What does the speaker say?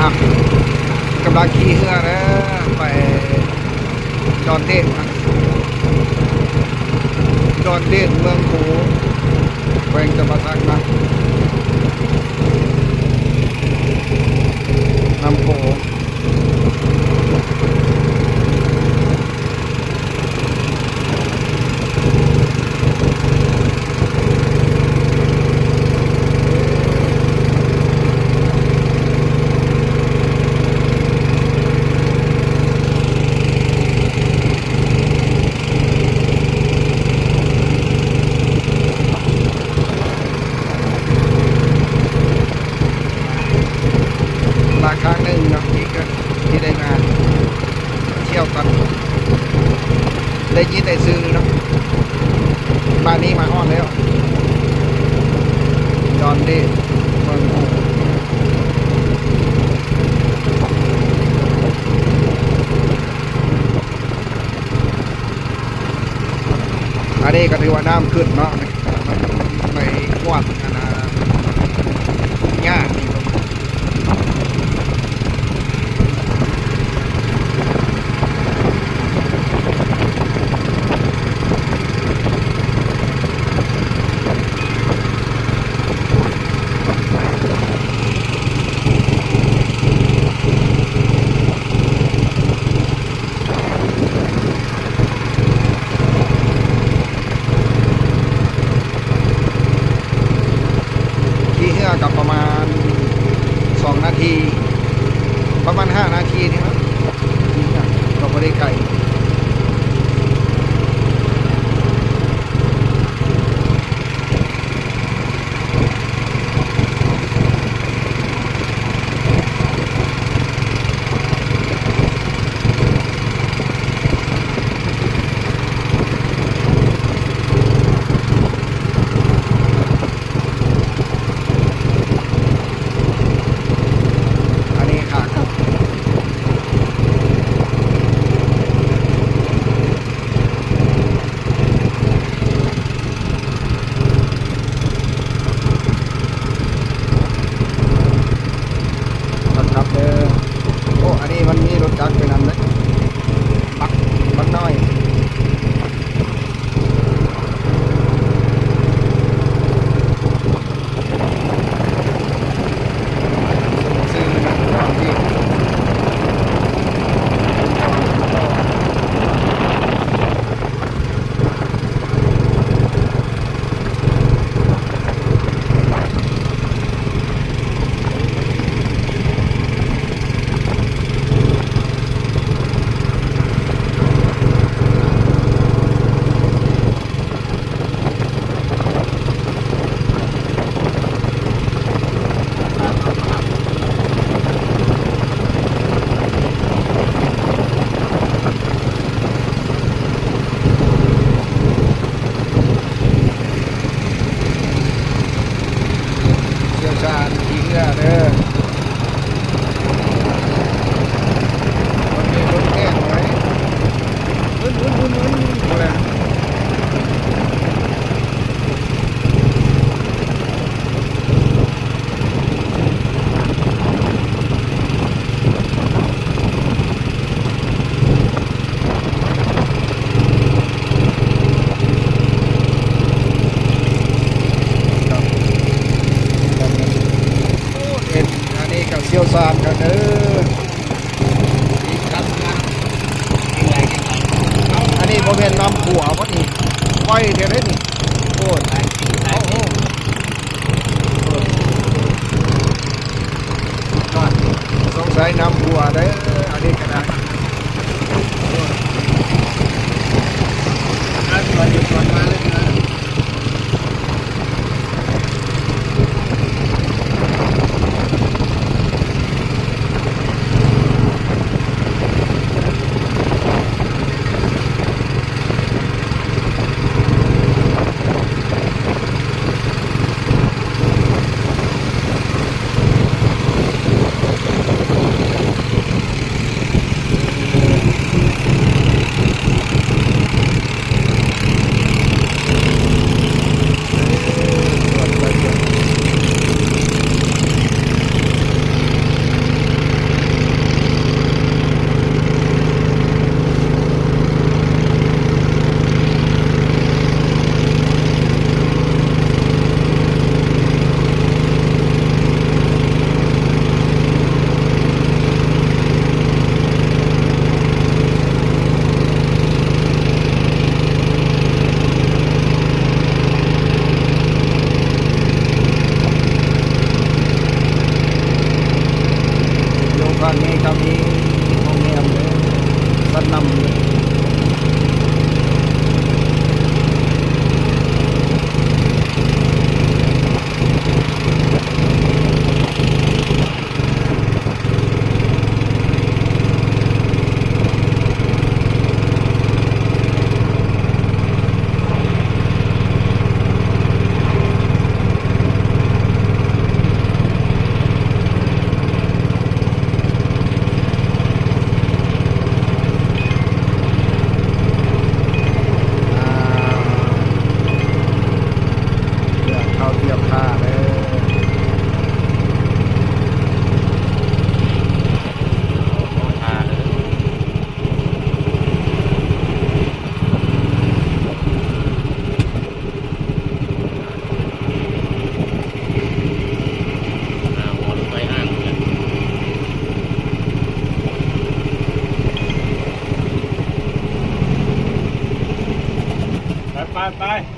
ກຳລັງຂີ່ເຮືອເດີ ໄປດອນເດດນະ ດອນເດດ ເມືອງໂຂງ ແຂວງຈຳປາສັກນະ ນ້ຳໂຂງ. ມາຄັ້ງໜຶ່ງເນາະ ທີ່ ທີ່ໄດ້ມາທ່ຽວກັນ ໄດ້ຍິນແຕ່ຊື່ເນາະ ບາດນີ້ມາຮອດແລ້ວ ດອນເດດ ເມືອງໂຂງ. ອັນນີ້ກໍຖືວ່ານ້ຳຂຶ້ນເນາະ ໄປກວາດອັນນ່າຫຍ້ານີ້. ຂີ່ເຮືອກໍປະມານສອງນາທີ ປະມານຫ້ານາທີນີ້ລະ ກໍບໍ່ໄດ້ໄກ. ອັນນີ້ຂາກັບ ຂາກັບເດີ. ໂອ້ ອັນນີ້ມັນມີລົດຈັກໄປນຳເດ້ ບັກ ບັກນ້ອຍ. ຊ່ຽວຊານຂີ່ເຮືອເດີ. ມັນມີຄົນແກ່ງໄວ້ ອຶນໆໆໆ ບໍ່ແລ້ວ. ເຫັນອັນນີ້ກໍຊ່ຽວຊານຄັກເດີ. ອັນນີ້ບໍ່ແມ່ນນ້ຳຂົວບໍ່ນີ້ ໄວແທ້ເດ້ນີ້. ໂອ້ຍ ໂອ້ໂຫ ສົງໄສນ້ຳຂົວເດີ ອັນນີ້ກໍໄດ້. ນີ້ກໍມີໂຮງແຮມເດ້ ຊັ້ນນຳເດ້. ອ່າ ທຽບເຂົ້າທຽບທ່າເດີ ທຽບເຂົ້າທ່າເດີ. ໄປ ໄປ ໄປ.